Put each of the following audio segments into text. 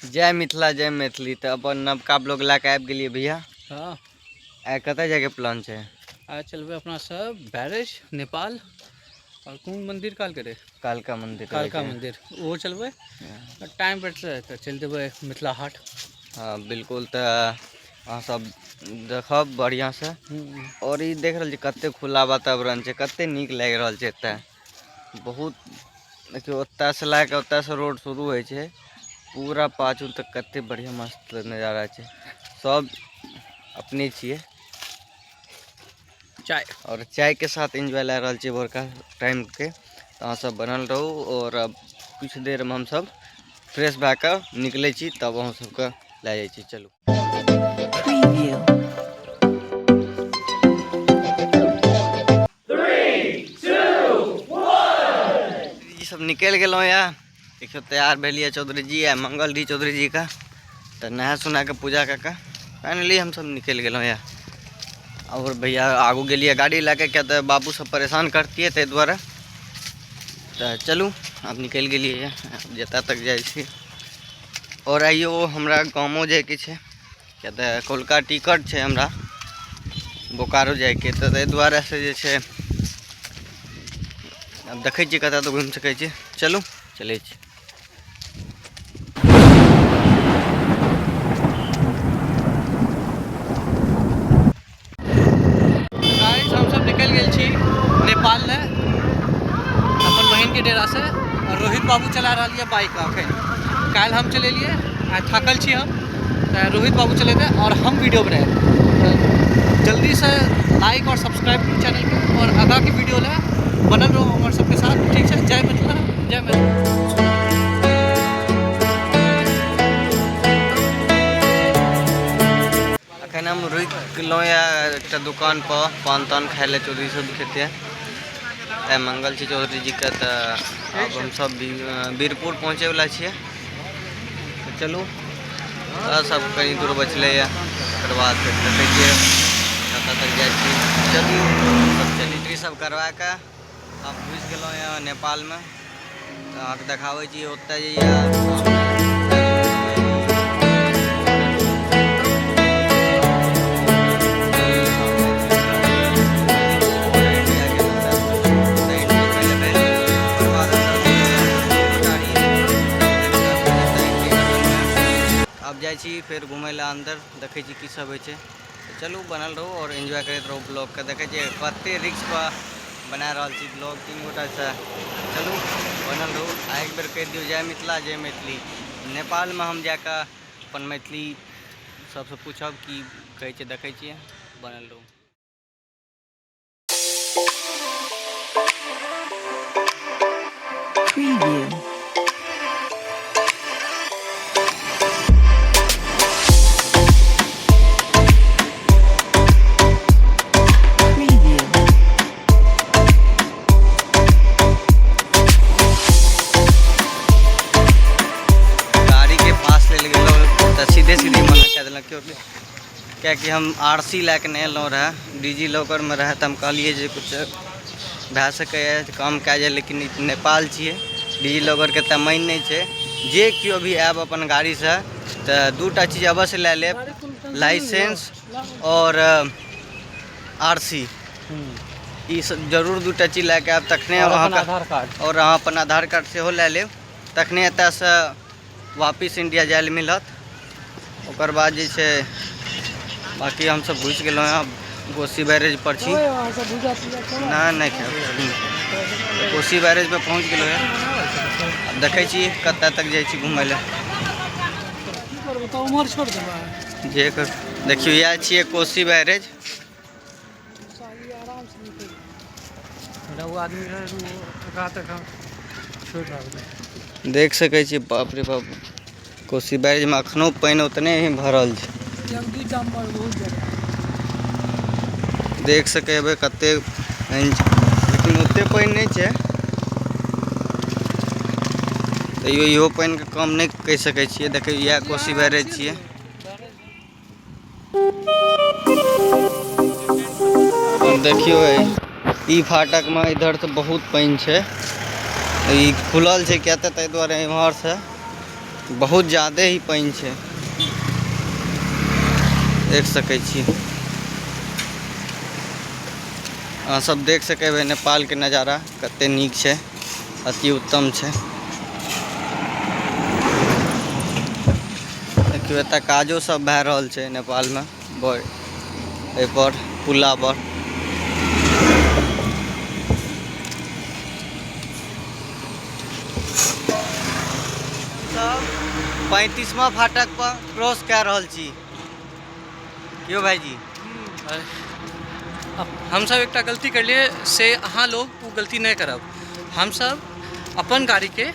जय मिथिला जय मैथिली। तऽ अपन नवका ब्लॉग लए कऽ आबि गेलियै भैया। हाँ। आइ कतऽ जायके प्लान छै? आइ चलबै अपना सब बैरेज नेपाल और कोन मंदिर काल करे? कालका मंदिर। कालका मंदिर ओहो चलबै। टाइम भेटतै तऽ चलि देबै मिथिला हाट। हाँ बिल्कुल। तऽ अहाँ सब देखब बढ़िआँसँ। और ई देख रहल छी कते खुला वातावरण छै, कते नीक लागि रहल छै एतऽ। बहुत देखियौ ओतऽसँ लए कऽ ओतऽसँ रोड शुरू होइ छै पूरा पाछू तक कते बढ़िआँ मस्त नजारा छै। सब अपने छियै चाय और चाय के साथ एंजॉय लए रहल छियै भोरका टाइम के। तऽ अहाँ सब बनल रहू और अब कुछ देर में हम सब फ्रेश भए कऽ निकलै छी, तब अहाँ सबके लए जाइ छी। चलू। Preview. जी सब निकलि गेलहुँ यऽ। देखियौ तैयार भेलियै चौधरी जी आ मंगल डी चौधरी जी का। तऽ नहा सुना कऽ पूजा कऽ कऽ फाइनली हमसब निकलि गेलहुँ यऽ। और भैया आगू गेलियै गाड़ी लए कऽ, किया तऽ बाबू सब परेशान करतियै ताहि दुआरे। तऽ चलू आब निकलि गेलियै यऽ, जतऽ तक जाइ छी। और आइयो हमरा गामो जाइके छै, किया तऽ कोलका टिकट छै हमरा बोकारो जाइके। तऽ ताहि दुआरे से जे छै आब देखै छियै कतऽ तक घुमि सकै छी। चलू चलै छी। गाइस हम सब निकलि गेल छी नेपाल ले अपन बहिन के डेरा से। और रोहित बाबू चला रहल यऽ बाइक अखन। काल्हि हम चलेलियै, आइ थाकल छी हम, तऽ रोहित बाबू चलेतै और हम वीडियो बनायब। तऽ जल्दी से लाइक और सब्सक्राइब करू चैनल के और आगाँ के वीडियो ले बनल रहू हमर सबके साथ। ठीक छै, जय मिथिला जय मैथिली। अखन हम रुकि गेलहुँ यऽ एकटा दुकान पर पान तान खाइ लए। चौधरी सब खेतै, आइ मंगल छै चौधरी जी के। तऽ आब हम सब वीरपुर पहुँचैवला छियै। तऽ चलू सब कनी दूर बचलै यऽ, तकर बाद फेर देखै छियै कतऽ तक जाइ छी। चलू सब चली एंट्री सब करवा कऽ आब घुसि गेलहुँ यऽ नेपालमे। तऽ अहाँके देखाबै छी ओतऽ जे यऽ आब जाइ छी फेर घुमै लए अंदर, देखै छी की सब होइ छै। तऽ चलू बनल रहू और एंजॉय करैत रहू ब्लॉगके। देखै छियै कते रिस्क पर बना रहल छी ब्लॉग तीन गोटासँ। चलू बनल रहू। आ एक बेर कहि दियौ जय मिथिला जय मैथिली। नेपालमे हम जाकऽ अपन मैथिली सबसँ पूछब की कहै छै, देखै छियै, बनल रहू। Preview. Preview. गाड़ी के पास ले गेलहुँ तऽ सीधे सीधे मना कए देलक, कियाकि हम आर सी लए कऽ नहि एलहुँ रहए, डी जी लॉकरमे रहए। तऽ हम कहलियै जे किछु भए सकैए काम कए जाए, लेकिन ई नेपाल छियै, डी जी लॉकरके तऽ मानि नहि छै। जे केओ भी आयब अपन गाड़ीसँ तऽ दूटा चीज अवश्य लए लेब, लाइसेंस और आर सी। ई सब जरूर दूटा चीज लए कऽ आयब, तखने और अपन अहाँके आधार कार्ड। और अहाँ अपन आधार कार्ड सेहो लए लेब, तखने एतऽसँ वापिस इंडिया जाय लए मिलत। ओकर बाद जे छै बाकी हमसब घुसि गेलहुँ हँ, कोसी बैरेज पर छी। नहि नहि खायब। कोसी बैरेज पर पहुँच गेलहुँ हँ। आब देखै छी कतऽ तक जाइ छी घुमै लए। जे कर देखियौ इएह छियै कोसी बैरेज। देख सकै छी, बाप रे बाप, कोसी बैरेज में अखनो पानि उतने ही भरल छै। देख सकै हेबै कते पानि छै, लेकिन ओते पानि नहि छै, तैयो इहो पानिके कम नहि कहि सकै छियै। देखियौ इएह कोसी बैरेज छियै। देखियौ ई फाटक में इधर से बहुत पानि छै, ई खुलल छै किया तऽ ताहि दुआरे इम्हर से बहुत ज्यादे ही पानि छै, देख सकै छी अहाँ सब। देख सकेबै नेपालके नजारा कते नीक छै, अति उत्तम छै। देखियौ, एतऽ काजो सब भए रहल छै नेपालमे एहिपर पुला पर। 35वां फाटक पर क्रॉस कए रहल छी यौ भाईजी। हमसब एकटा गलती करलियै, से अहाँ लोग ओ गलती नहि करब। हमसब अपन गाड़ीके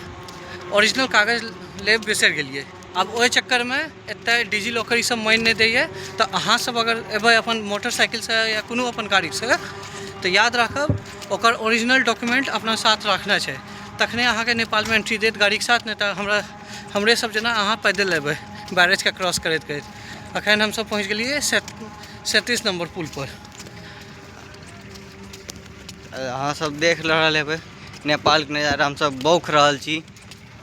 ओरिजिनल कागज लेब बिसरि गेलियै। आब ओहि चक्करमे एतऽ डी जी लॉकर ई सब मानि नहि दैए। तऽ अहाँ सब अगर एबै अपन मोटरसाइकिलसँ या कोनो अपन गाड़ीसँ, तऽ याद राखब, ओकर ओरिजिनल डॉक्यूमेंट अपना साथ रखना छै, तखने अहाँके नेपालमे एंट्री देत गाड़ीके साथ। नहि तऽ हमरे सब जेना अहाँ पैदल एबै बैरेजके क्रॉस करैत करैत। अखन हमसब पहुँच गेलियै 37 नम्बर पुलपर। अहाँ सब देख रहल हेबै नेपालके नजारा। हमसब बौख रहल छी।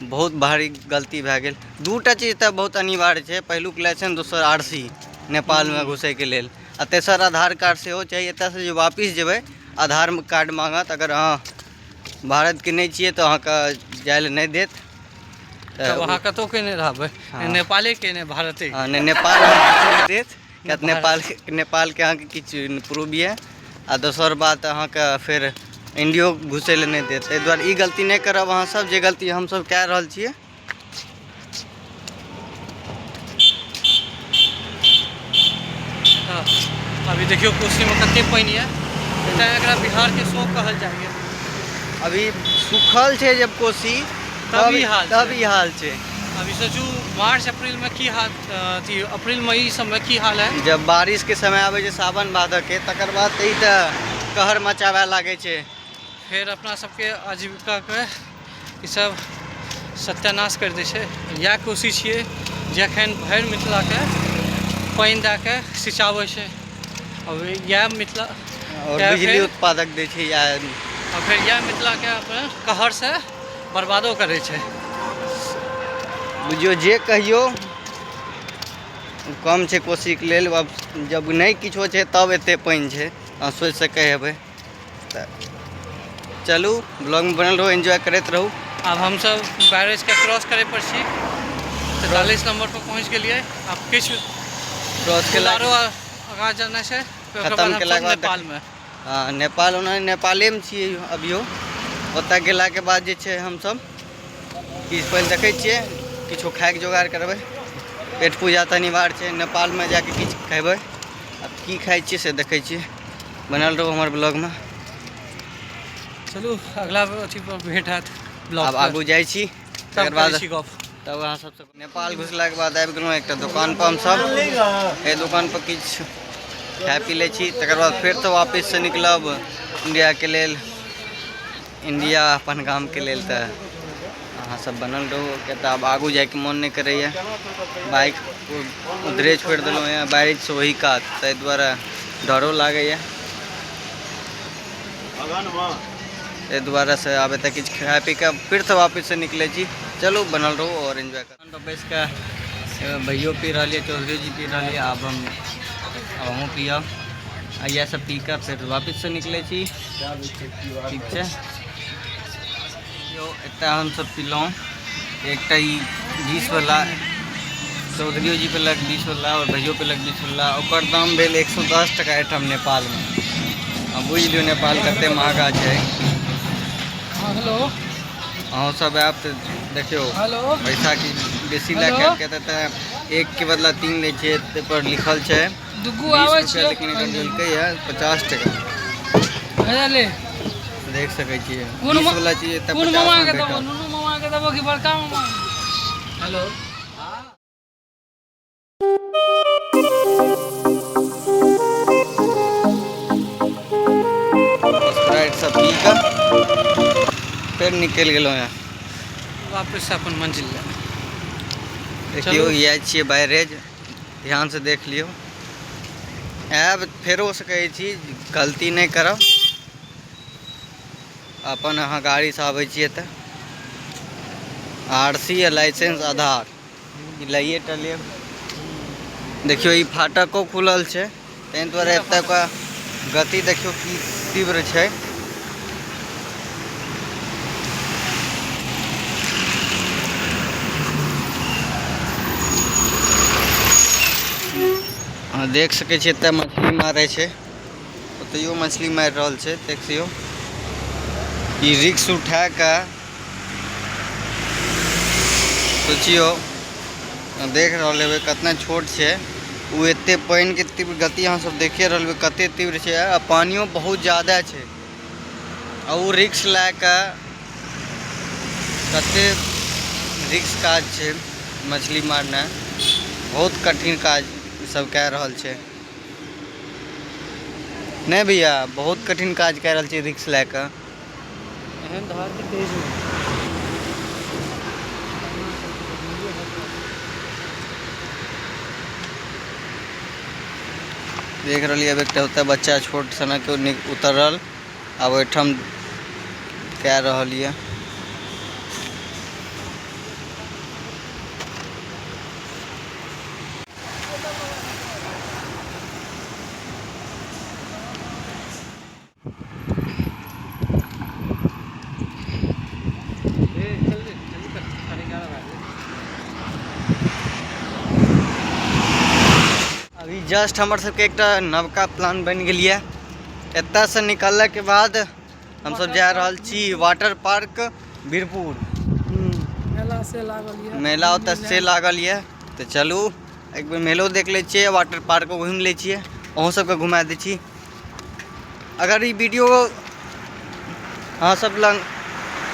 बहुत भारी गलती भए गेल। दूटा चीज तऽ बहुत अनिवार्य छै, पहिलुक लाइसेंस, दोसर आरसी नेपालमे घुसैके लेल, आ तेसर आधार कार्ड सेहो चाही। एतऽसँ जे वापिस जेबै, आधार कार्ड मांगत। अगर अहाँ भारतके नहि छियै तऽ अहाँके जाइ लए नहि देत। तब अहाँ कतहु के नहि रहबै। हँ। नेपाले के नहि, भारते के। हँ, नहि नेपाल नहि देत, किया तऽ नेपालके अहाँके किछु प्रूफ यऽ। आ दोसर बात, अहाँके फेर इंडियो घुसै लए नहि देत। ताहि दुआरे ई गलती नहि करब अहाँ सब, जे गलती हमसब कए रहल छियै। हँ, अभी देखियौ कोसीमे कते पानि यऽ। तेँ एकरा बिहारके शोक कहल जाइए। अभी सुखल छै जब कोसी, तब ई हाल तब छै। ई हाल छै। अभी सोचू, मार्च अप्रैलमे की हाल, अथी अप्रैल मई सबमे की हाल है। जब बारिशके समय आबै छै, सावन भादवके, तकर बाद तऽ ई तऽ कहर मचाबय लागै छै। फेर अपना सबके आजीविकाके ई सब सत्यानाश करि दै छै। इएह कोसी छियै जखन भरि मिथिलाके पानि दए कऽ सिंचाबै छै। अब इएह मिथिला आओर या बिजली फेर उत्पादक दै छै या आ फेर इएह मिथिलाके अपन कहरसँ बर्बादो करै छै। बुझियौ, जे कहियौ ओ कम छै कोसीके लेल। आब जब नहि किछो छै तब एते पानि छै, अहाँ सोचि सकै हेबै। तऽ चलू, ब्लॉगमे बनल रहू, एन्जॉय करैत रहू। आब हमसब बैरेजके क्रॉस करै पर छी। 43 नम्बर पर पहुँच गेलियै। आब किछु क्रॉस केला आरो आगाँ जेनाइ छै, फेर ओकर खतम बाद हमसब केलाके बाद नेपालमे। हँ, नेपाल। ओना नेपालेमे छियै अभियो। ओतऽ गेलाके बाद जे छै हमसब किछु पहिले देखै छियै, किछो खायके जोगाड़ करबै। पेट पूजा तऽ अनिवार्य छै। नेपालमे जाके किछु खेबै। आब की खाइ छियै से देखै छियै। बनल रहू हमर ब्लॉगमे। चलू, अगला अथी पर भेंट हैत ब्लॉग आब पर। आगू जाइ छी, तब तकर बाद करै छी गप। तब अहाँ सबसँ। नेपाल घुसलाके बाद आबि गेलहुँ एकटा दोकान पर हमसब। एहि दोकान पर किछु खाय पी लै छी, तकर बाद फेरसँ वापिससँ निकलब इंडियाके लेल, इंडिया अपन गामके लेल। तऽ अहाँ सब बनल रहू, किया तऽ आब आगू जाइके मोन नहि करैए। बाइक उधरे छोड़ि देलहुँ यऽ बारिशसँ ओही कात, ताहि दुआरे डरो लागैए। ताहि दुआरे से आब एतऽ किछु खाय पी कऽ फेरसँ वापिससँ निकलै छी। चलू, बनल रहू आओर एन्जॉय करू। पर बैस कऽ भैयो पी रहल यऽ, चौधरी जी पी रहल यऽ। आब हमहूँ पियब आ इएह सब पी कऽ फेर वापिससँ निकलै छी। ठीक छै यौ, एतऽ हमसब पीलहुँ एकटा ई 20वला। चौधरियो जी पीलक 20वला आओर भैयो पीलक 20वला। ओकर दाम भेल 110 टका एहिठाम नेपालमे। आ बुझि लियौ नेपाल कते महगा छै। हेलो। अहूँ सब आयब तऽ देखियौ। हेलो। पैसा की बेसी लए हेलो। कऽ आबि तऽ एक के बदला तीन लै छियै। ताहि पर लिखल छै दुगू 20 आबै रुपया, छियै। लेकिन एकर लेलकै यऽ 50 टका। अच्छा ले। देख सकै छियै, कोन 20 वाला चीज एतऽ कोन 50 मामा मे के देबो? भेटत। नुनू मामा के देबो कि बड़का मामा? हेलो। स्प्राइट सब पी कऽ फेर निकलि गेलहुँ यहाँ वापस अपन मंजिल लए। देखियौ। चलू। इएह छियै बैरेज, ध्यानसँ देख लियौ। आयब फेरो से कहै छी, गलती नहि करब। अपन अहाँ गाड़ीसँ आबै छियै तऽ आरसी आ लाइसेंस, आधार। लइए टा लेब। देखियौ ई फाटको खुलल छै, ताहि दुआरे एतुका गति देखियौ की तीव्र छै। अहाँ देख सकै छियै एतऽ मछली मारै छै, ओतहियो मछली मारि रहल छै। देखियौ ई रिक्स उठा कऽ सोचियौ, देख रहल हेबै कतना छोट छै ओ, एते पानिके तीव्र गति अहाँ सब देखिए रहल हेबै कते तीव्र छै, आ पानियो बहुत ज्यादा छै। आ ओ रिक्स लए कऽ कते रिक्स काज छै मछली मारनाइ, बहुत कठिन काज सब कए रहल छै। नहि भैया, बहुत कठिन काज कए रहल छै रिक्स लए कऽ। एहन धार के तेज नहि। देख रहलियै अब एकटा ओतऽ बच्चा छोट सनक उतरल, आब ओहिठाम कए रहल यऽ। अभी जस्ट हमर सबके एकटा नवका प्लान बनि गेल यऽ। एतऽसँ निकललाके बाद हमसब जा रहल छी वाटर पार्क बीरपुर। मेला से लागल यऽ। मेला ओतऽ से लागल यऽ, तऽ चलू एक बेर मेलो देख लै छियै, वाटर पार्को घुमि लै छियै, अहूँ सबके घुमा दै छी। अगर ई वीडियो अहाँ सब लग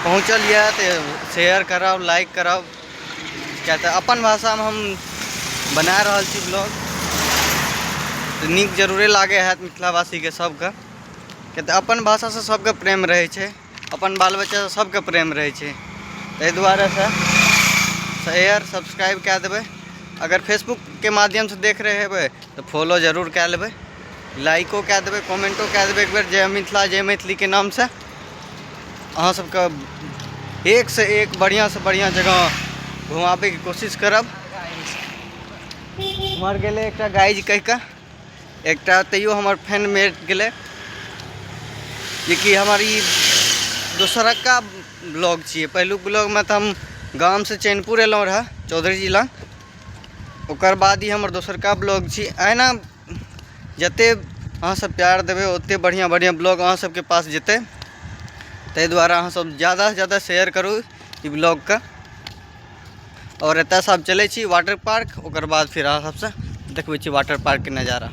पहुँचल यऽ तऽ शेयर करब, लाइक करब, किया तऽ अपन भाषामे हम बना रहल छी ब्लॉग, तऽ नीक जरूरे लागै हैत मिथिलावासीके सबके, किया तऽ अपन भाषासँ सबके प्रेम रहै छै, अपन बाल बच्चासँ सबके प्रेम रहै छै। ताहि दुआरेसँ शेयर सब्सक्राइब कए देबै। अगर फेसबुकके माध्यमसँ देख रहे हेबै तऽ फॉलो जरूर कए लेबै, लाइको कए देबै, कमेंटो कए देबै एक बेर जय मिथिला जय मैथिलीके नामसँ। अहाँ सबके एक से एक बढ़िआँ से बढ़िआँ जगह घुमाबैके कोशिश करब। उम्हर गेलै एकटा गाइज कहि कऽ, एकटा तैयो हमर फैन मेट गेलै, जेकि हमर ई दोसरका ब्लॉग छियै। पहिलुक ब्लॉगमे तऽ हम गामसँ चैनपुर एलहुँ रहए चौधरी जी लग, ओकर बाद ई हमर दोसरका ब्लॉग छी। एहिना जते अहाँ सब प्यार देबै ओते बढ़िआँ बढ़िआँ ब्लॉग अहाँ सबके पास जेतै, ताहि दुआरे अहाँ सब ज्यादासँ ज्यादा शेयर करू ई ब्लॉगके। और एतऽसँ आब चलै छी वाटर पार्क, ओकर बाद फिर अहाँ सबसँ देखबै छी वाटर पार्कके नजारा।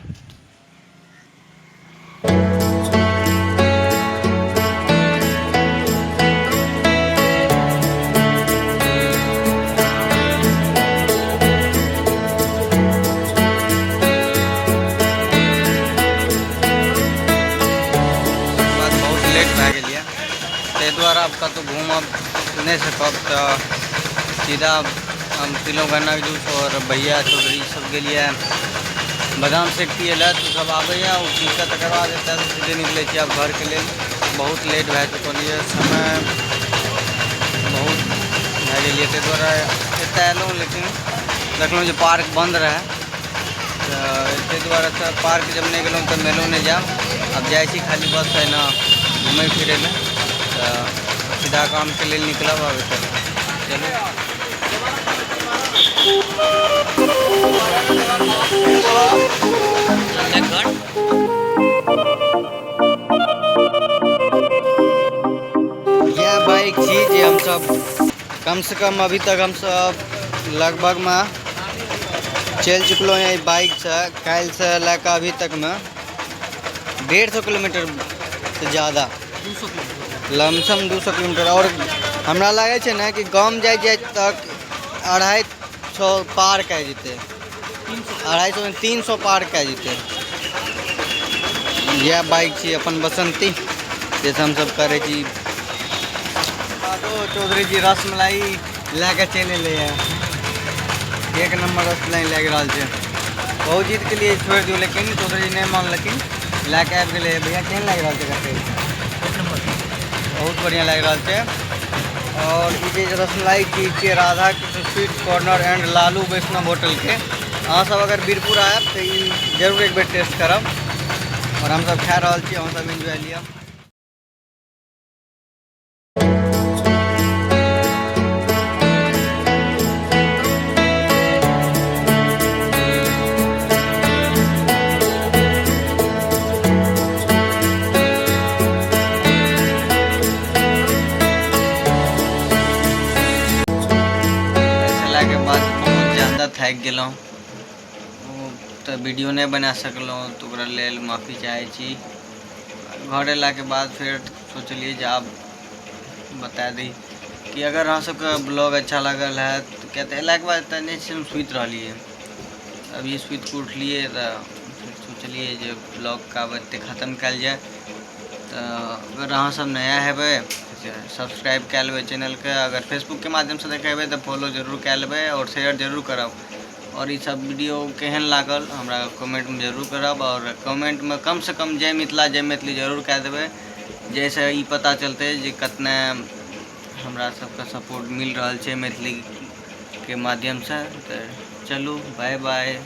बहुत लेट भए गेल यऽ, ताहि दुआरे आब कतहु घूमब नहि सकब, तऽ सीधा हम पीलहुँ गन्नाके जूस और भैया चौधरी सब गेलियै बादाम शेक पियै लए, तऽ सब आबैए ओ पी कऽ तकर बाद एतऽसँ सीधे निकलै छी आब घरके लेल। बहुत लेट भए चुकल यऽ, समय बहुत भए गेल यऽ, ताहि दुआरे एतऽ एलहुँ, लेकिन देखलहुँ जे पार्क बन्द रहै, तऽ ताहि दुआरे से पार्क जब नहि गेलहुँ तऽ मेलो नहि जायब। आब जाइ छी खाली बस एना घुमै फिरै लए, तऽ सीधा कामके लेल निकलब आब एतऽ। चलू यह बाइक छी जे हमसब कम से कम अभी तक हमसब लगभगमे चलि चुकलहुँ हैं बाइक से, काल्हि से लए कऽ अभी तकमे 150 किलोमीटर से ज़्यादा, लमसम 200 किलोमीटर। और हमरा लागै छै ने कि गाम जाइत जाइत तक 250 पार कए जेतै, 250 300 पार कए जेतै। इएह बाइक छी अपन बसंती, जैसे हमसब करै छी। बादो चौधरी जी रसमलाई लए कऽ चलि एलैए, एक नंबर रसमलाई लागि रहल छै। बहुत जिद के लिए छोड़ि दियौ, लेकिन चौधरी जी नहि मानलखिन, लए कऽ आबि गेलै। भैया केहन लागि रहल छै कते? बहुत बढ़िआँ लागि रहल छै। और ई जे रसमलाई की छै Radha Krishna Sweet Corner and Lalu Vaishnav होटलके। अहाँ सब अगर वीरपुर आयब तऽ ई जरूर एक बेर टेस्ट करब। और हमसब खा रहल छी, अहाँ सब एंजॉय लिअ। के बाद बहुत ज़्यादा थाकि गेलहुँ, तऽ वीडियो नहि बना सकलहुँ, तऽ ओकरा लेल माफी चाहै छी। घर अयलाके बाद फेर सोचलियै जे आब बता दी कि अगर अहाँ सबके ब्लॉग अच्छा लागल है किया तऽ अयलाके बाद तऽ नहि छै, हम सुति रहलियै, अभी सुति कऽ उठलियै तऽ फेर सोचलियै जे ब्लॉगके आब एतेक खतम कयल जाय। तऽ अगर अहाँ सब नया हेबै सब्सक्राइब कए लेबै चैनलके, अगर फेसबुकके माध्यमसँ देखै हेबै तऽ फॉलो जरूर कए लेबै आओर शेयर जरूर करब। और ई सब वीडियो केहन लागल हमरा कमेंटमे जरूर करब, और कमेंटमे कमसँ कम जय मिथिला जय मैथिली जरूर कए देबै, जाहिसँ ई पता चलतै जे कतना हमरा सबके सपोर्ट मिल रहल छै मैथिलीके माध्यमसँ। तऽ चलू, बाय बाय।